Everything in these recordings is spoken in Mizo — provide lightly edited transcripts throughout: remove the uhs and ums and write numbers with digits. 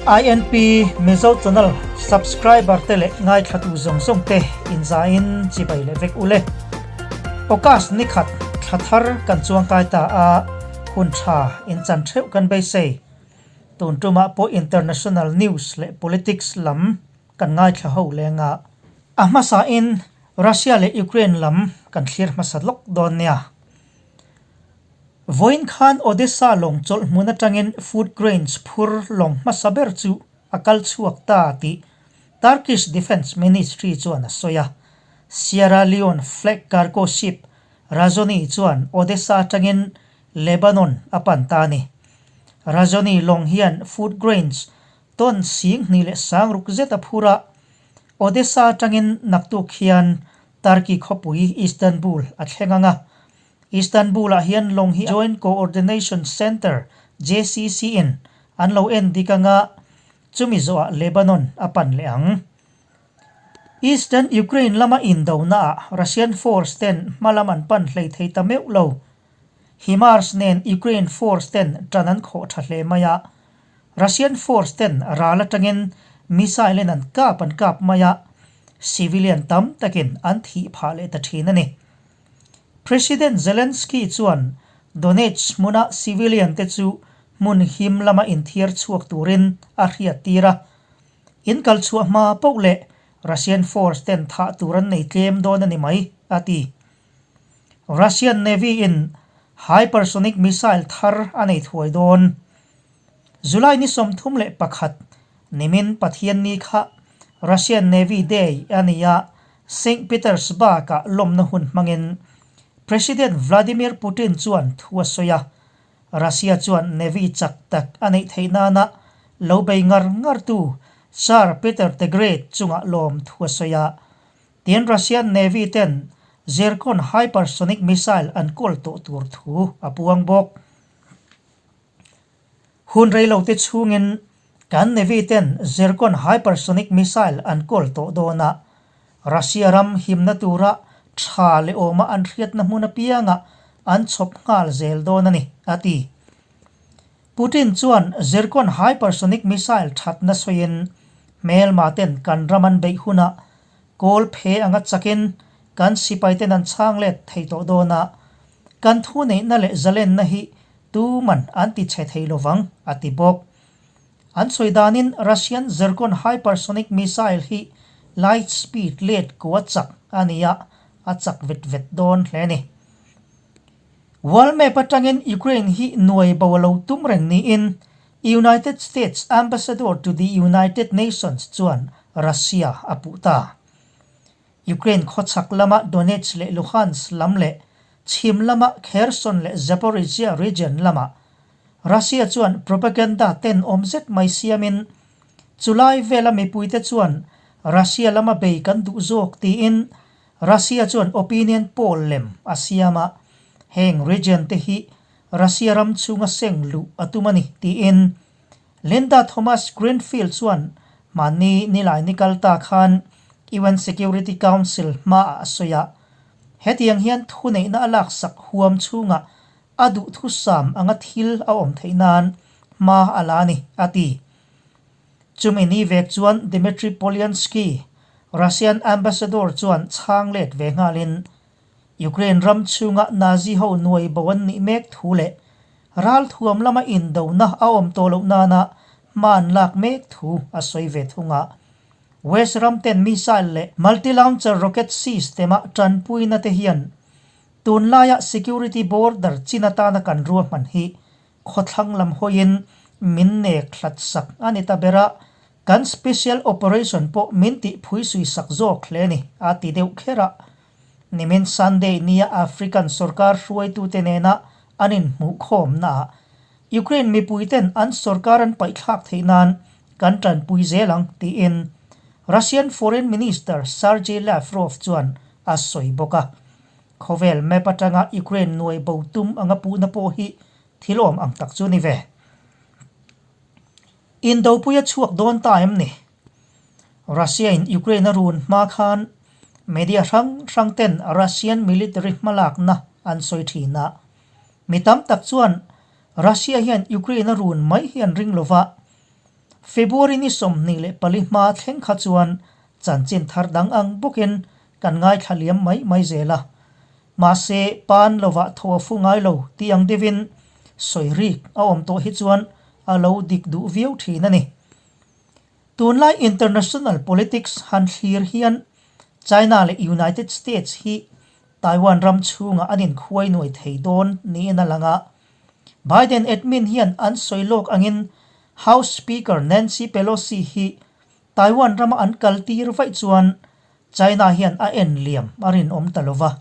INP Mizo Channel subscriber te leh ngaithlatu zawng zawng te inzaiin chibai leh vek ule. August ni khat thla thar kan chuangkai ta a, hun tha inchan theuh kan beisei. Tun tumah pawh international news leh politics lam kan ngaithla ho leng a. A hmasain Russia leh Ukraine lam kan thlir hmasa lawk dawn nia. Vawiin khan Odessa lawng chawlh hmun atangin food grains phur lawng hmasa ber chu a kal chhuak ta tih Turkish Defence Ministry chuan a sawi a. Sierra Leone flag cargo ship Razoni chuan Odessa atangin Lebanon a pan ta a ni. Razoni lawng hian food grains ton 26,000 zet a phur a, Odessa atangin naktuk hian Turkey khawpui Istanbul a thleng ang a. Istanbul-ah hian lawng hi Joint Coordination Centre, JCC, in an lo en dik ang a, chumi zawhah Lebanon a pan leh ang. Eastern Ukraine lama indonaah Russian force ten hmalam an pan hlei thei ta meuh lo. HIMARS nen Ukraine force ten tan an khawh tha hle mai a, Russian force ten ral atangin missile in an kap an kap mai a, civilian tam takin an thih phah leh ta thin a ni. President Zelensky chuan Donetsk hmuna civilian te chu hmun him lama inthiar chhuak turin a hriattir a. In kal chhuah hma poh leh Russian force ten thah tur an nei tlem dawn a ni mai, a ti. Russian Navy in hypersonic missile thar a nei thuai dawn. July ni 31, nimin Pathianni kha Russian Navy Day a ni a, Saint Petersburg-ah lawmna hun hmangin President Vladimir Putin chuan thu a sawi a, Russia chuan Navy chak tak a neih theih nana lo bei ngar ngartu Tsar Peter the Great chungah lawm thu a sawi a. Tin, Russian Navy ten Zircon hypersonic missile an kawl tawh tur thu a puang bawk. Hun reilote chhungin kan Navy ten Zircon hypersonic missile an kawl tawh dawn a, Russia ram himna tura tha leh awma an hriatna hmun apiangah an chhawp nghal zel dawn a ni, a ti. Putin chuan Zircon hypersonic missile thatna sawiin hmelma ten kan ram an beih hunah kawl phe anga chakin kan sipai ten an chhang let thei tawh dawn a, kan thuneihna leh zalenna hi tuman an ti chhe thei lovang, a ti bawk. An sawi danin Russian Zircon hypersonic missile hi light speed let kua chak a ni a, a chak vet vet dawn hle a ni. World map atangin Ukraine hi nuai bo a lo tum reng niin United States Ambassador to the United Nations chuan Russia a puh ta. Ukraine khawchhak lama Donetsk leh Luhansk lam leh chhim lama Kherson leh Zaporizhzhia region lamah Russia chuan propaganda tenawm zet mai siamin chulai vela mipuite chuan Russia lama bei kan duh zawk tiin Russia chuan opinion poll lem a siam a, heng region te hi Russia ram chhunga seng luh a tum a ni, tiin Linda Thomas Greenfield chuan mahni nilai ni kal ta khan UN Security Council hmaah a sawi a. Hetiang hian thuneihna a laksak huam chhungah a duhthusam anga thil a awm theih nan hma a la a ni, a ti. Chumi ni vek chuan Dmitry Polyanskiy, Russian ambassador chuan chhang let ve nghalin, Ukraine ram chhunga Nazi ho nuai bo an nih mek thu leh ralthuam lama indona a awm tawh loh nana hma an lak mek thu a sawi ve thung a. West ram ten missile leh multi-launcher rocket system-a tanpuina te hian tunlaia security border chin atana kan ruahman hi Khawthlang lam hawiin min nek hlat sak a ni ta ber a, kan special operation pawh min tih phui sui sak zawk hle ni, a ti deuh kher a. Nimin Sunday nia African sorkar hruaitute nena an inhmuhkhawmnaah Ukraine mipuiten an sorkar an paihthlak theih nan kan tanpui zel ang tiin Russian Foreign Minister Sergei Lavrov chuan a sawi bawk a. Khawvel map atanga Ukraine nuai bo tum anga puhna pawh hi thil awm ang tak chu ni ve. Indopui a chhuak dawn ta em ni? Russia in Ukraine a run hma khan media hrang hrang ten Russian military hmalakna an sawi thin a. Mi tam tak chuan Russia hian Ukraine a run mai hi an ring lova. February ni 24 hma thleng kha chuan chanchin thar dang ang bawkin kan ngaithla liam mai mai zel a. Mahse, pan lovah tho a fu ngai lo tih ang deuhin sawi rik a awm tawh hi chuan a lo dik duh viau thin a ni. Tunlai international politics han thlir hian China leh United States hi Taiwan ram chhungah an inkhuai nuai thei dawn niin a lang a. Biden admin hian an sawi lawk angin House Speaker Nancy Pelosi hi Taiwan rama an kal tir vaih chuan China hian a en liam a rinawm ta lova.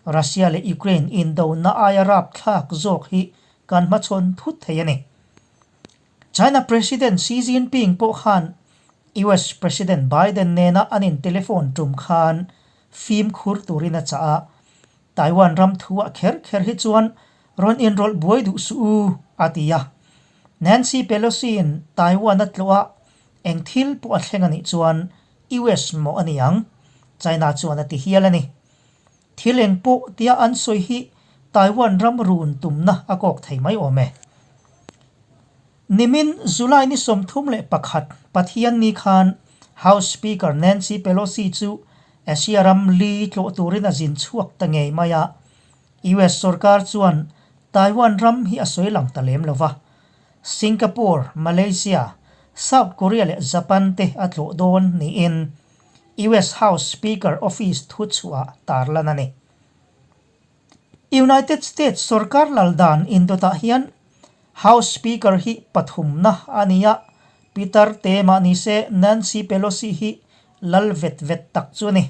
Russia leh Ukraine indona aia rapthlak zawk hi kan hmachhawn thut thei a ni. China President Xi Jinping pawh khan US President Biden nena an in telephone tum khan fimkhur turin a chah a, Taiwan ram thuah kher kher hi chuan rawn inrawlh buai duh suh u, a ti a. Nancy Pelosi-in Taiwan a tlawh a, eng thil pawh a thleng a nih chuan US mawh a ni ang, China chuan a ti hial a ni. Thil eng pawh tia an sawi hi Taiwan ram run tumna a kawk thei mai awm e. Nimin July ni 31 Pathian ni khan House Speaker Nancy Pelosi chu Asia ram li tlawh turin a zin chhuak ta ngei mai a. US sorkar chuan Taiwan ram hi a sawi lang ta lem lo va. Singapore, Malaysia, South Korea leh Japan te a tlawh dawn niin US House Speaker Office thuchhuah tarlan a ni. United States sorkar lal dan indawtah hian House Speaker hi pathumna a ni a, Peter te mah ni se Nancy Pelosi hi lal vet vet tak chu a ni.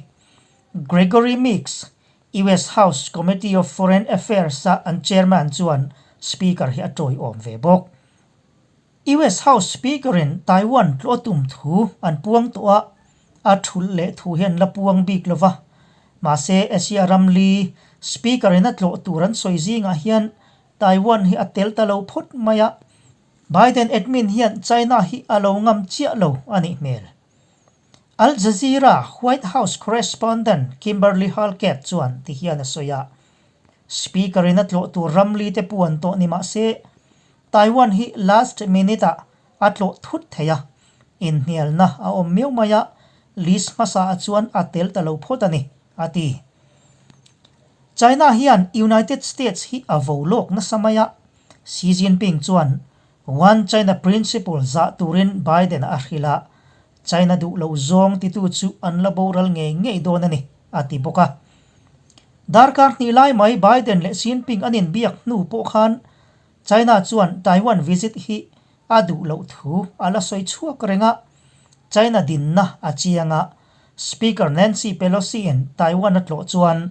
Gregory Meeks, US House Committee of Foreign Affairs-a an chairman chuan Speaker hi a tawiawm ve bawk. US House Speaker-in Taiwan tlawh a tum thu an puang tawh a, a thulh leh thu hi an la puang bik lo va. Mahse, Asia ram li Speaker-in a tlawh tur an sawi zingah hian Taiwan hi a tel ta lo phawt mai a, Biden admin hian China hi a lo ngam chiah lo a nih hmel. Al Jazeera White House correspondent Kimberly Halkett chuan ti hian a sawi a, Speaker-in a tlawh tur ram li te puan tawh ni mah se, Taiwan hi last minute ah a tlawh thut thei a, inhnialna a awm miau mai a, list hmasa ah chuan a tel ta lo phawt a ni, a ti. China hian United States hi a vo lawk nasa mai a, Xi Jinping chuan One China Principle zah turin Biden a hrilh a, China duh lo zawng titu chu an la boral ngei ngei dawn a ni, a ti bawk a. Darkar hnih lai mai Biden leh Xi Jinping an inbiak hnu pawh khan China chuan Taiwan visit hi a duh loh thu a la sawi chhuak reng a, China dinna a chiang a, Speaker Nancy Pelosi-in Taiwan a tlawh chuan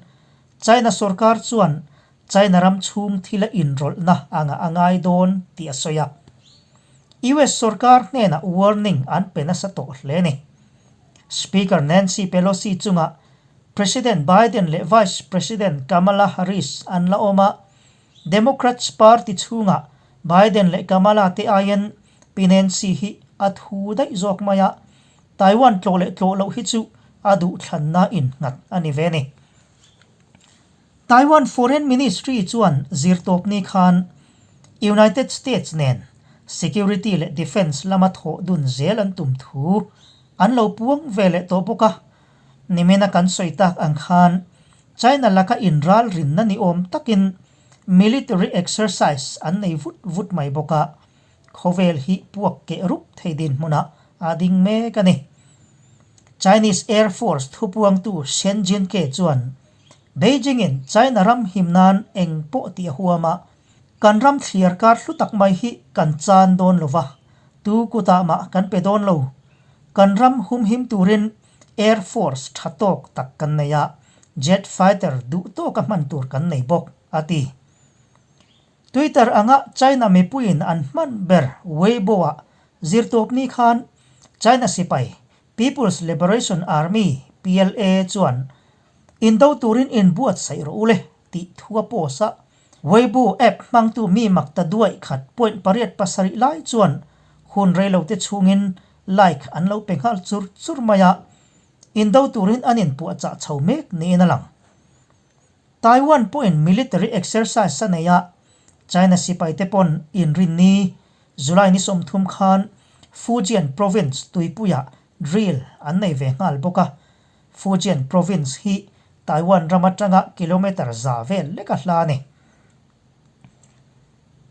China sorkar chuan China ram chhung thila inrawlhna anga a ngai dawn tih a sawi a. US sorkar hnenah warning an pe nasa tawh hle a ni. Speaker Nancy Pelosi chungah President Biden leh Vice President Kamala Harris an la awm a, Democrats party chhungah Biden leh Kamala te aiin Pi Nancy hi a thu daih zawk mai a, Taiwan tlawh leh tlawh loh hi chu a duhthlanna innghat a ni ve a ni. Taiwan Foreign Ministry chuan zirtawpni khan United States nen security leh defence lama thawh dun zel an tum thu an lo puang ve leh tawh bawk a. Nimina kan sawi tak ang khan China laka inral rinna ni awm takin military exercise an nei vut vut mai bawk a, khawvel hi puak keh rup thei dinhmunah a ding mek a ni. Chinese Air Force thupuangtu Shen Jinke chuan Beijing-in China ram him nan eng pawh tih a huam a, kan ram thliar kar hlu tak mai hi kan chan dawn lo va, tu kutah mah kan pe dawn lo. Kan ram humhim turin Air Force tha tawk tak kan nei a, jet fighter duh tawka hman tur kan nei bawk, a ti. Twitter anga China mipuiin an hman ber Weibo-ah zirtawpni khan China sipai People's Liberation Army, PLA, chuan indo turin inbuatsaih rawh u le tih thu a post a. Weibo app hmangtu mi mak ta duaih khat point pariat pasarih lai chuan hun reilote chhungin like an lo pe nghal chur chur mai a, indo turin an inpuahchah chho mek niin a lang. Taiwan pawhin military exercise a nei a, China sipaite pawn inrinni July ni 30 khan. Fujian Province tuipuiah drill an nei ve nghal bawk a. Fujian Province hi Taiwan ram atanga kilometre za vel lek a hla a ni.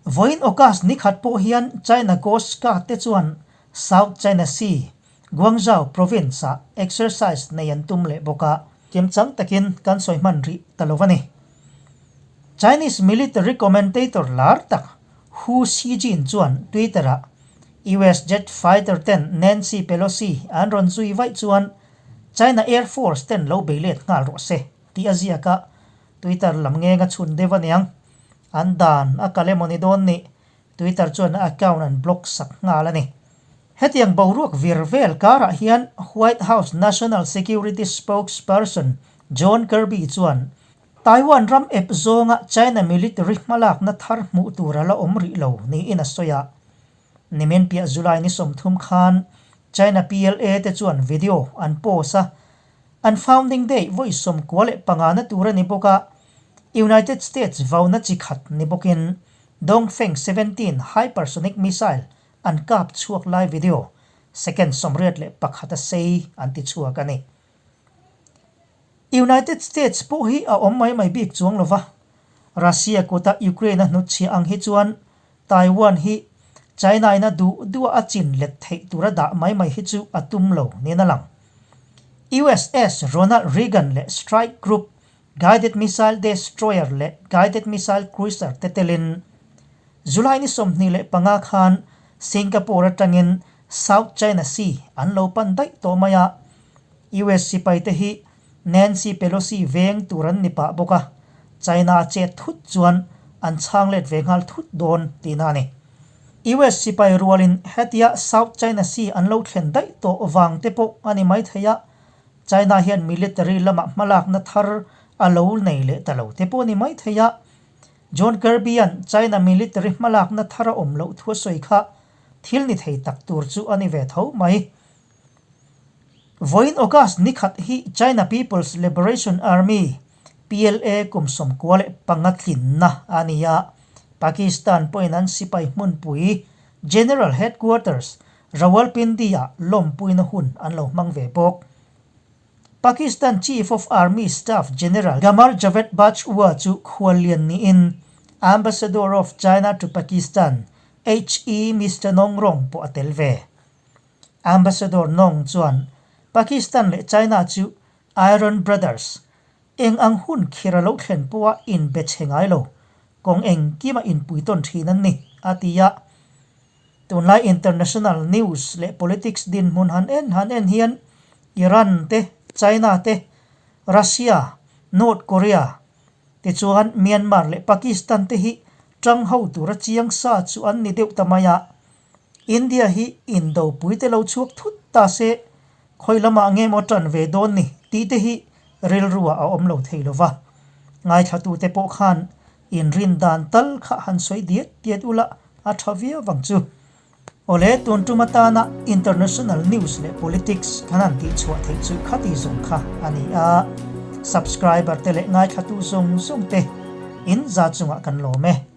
Vawiin August ni khat pawh hian China Coast Guard te chuan South China Sea, Guangzhou Province-ah exercise nei an tum leh bawk a. Kimchang takin kan sawi hman rih ta lo a ni. Chinese military commentator lar tak Hu Xijin chuan Twitter-ah US jet fighter ten Nancy Pelosi an rawn zui vaih chuan China Air Force ten lo bei let nghal rawh se tih a ziak a, Twitter lam ngeng a chhun deuh aniang. An dan a kal emaw ni dawn nih, Twitter chuan a account an block sak nghal a ni. Hetiang boruak vir vel karah hian White House National Security spokesperson John Kirby chuan Taiwan ram ep zawnga China military hmalakna thar hmuh tur a la awm rih lo niin a sawi a. Nimin piah July ni 30 khan China PLA te chuan video an post a, An founding day vawi 95 na tur a ni bawk a, United States vauna chi khat ni bawkin Dongfeng 17 hypersonic missile an kap chhuak lai video second 81 a sei an ti chhuak a ni. United States pawh hi a awm mai mai bik chuang lo va, Russia kuta Ukraine a hnutchhiah ang hi chuan Taiwan hi China in a duh duh a a chin let theih tura dah mai mai hi chu a tum lo niin a lang. USS Ronald Reagan leh Strike Group Guided Missile Destroyer leh Guided Missile Cruiser te telin July ni 25 khan Singapore atangin South China Sea an lo pan daih tawh mai a, US sipai te hi Nancy Pelosi veng tur an ni pah bawk a, China a chet thut chuan an chhang let ve nghal thut dawn tihna a ni. US sipai rualin hetia South China Sea an lo thlen daih tawh vang te pawh a ni maithei a, China hian military lamah hmalakna thar a lo nei leh ta lo te pawh a ni maithei a, John Kirby-a'n China military hmalakna thar a awm loh thu a sawi kha thil ni thei tak tur chu a ni ve tho mai. Vawiin August ni khat hi China People's Liberation Army, PLA, kum 95 tlinna a ni a, Pakistan pawhin an sipai hmunpui General Headquarters, Rawalpindi-ah lawmpuina hun an lo hmang ve bawk. Pakistan Chief of Army Staff General Qamar Javed Bajwa chu khuallian niin Ambassador of China to Pakistan, HE Mister Nong Rong pawh a tel ve. Ambassador Nong chuan Pakistan leh China chu Iron Brothers, eng ang hun khir a lo thlen pawha inbe chhe ngai lo, kawng engkima inpui tawn thin an ni, a ti a. Tunlai international news leh politics dinhmun han en han en hian Iran te, China te, Russia, North Korea, tichuan Myanmar leh Pakistan te hi tang ho tura chiang sa chu an ni deuh ta mai a. India hi indopui te lo chhuak thut ta se, khawi lamah nge maw tan ve dawn ni tih te hi rilruah a awm lo thei lo va. Ngaithlatute pawh khan inrin dan tal kha han sawi diat diat ula a tha viau ang chu. Awle, tun tum atana international news leh politics kan han tih chhuah theih chu khati zawng kha a ni a. Subscriber te leh ngaithlatu zawng zawng te in za chungah kan lawm e.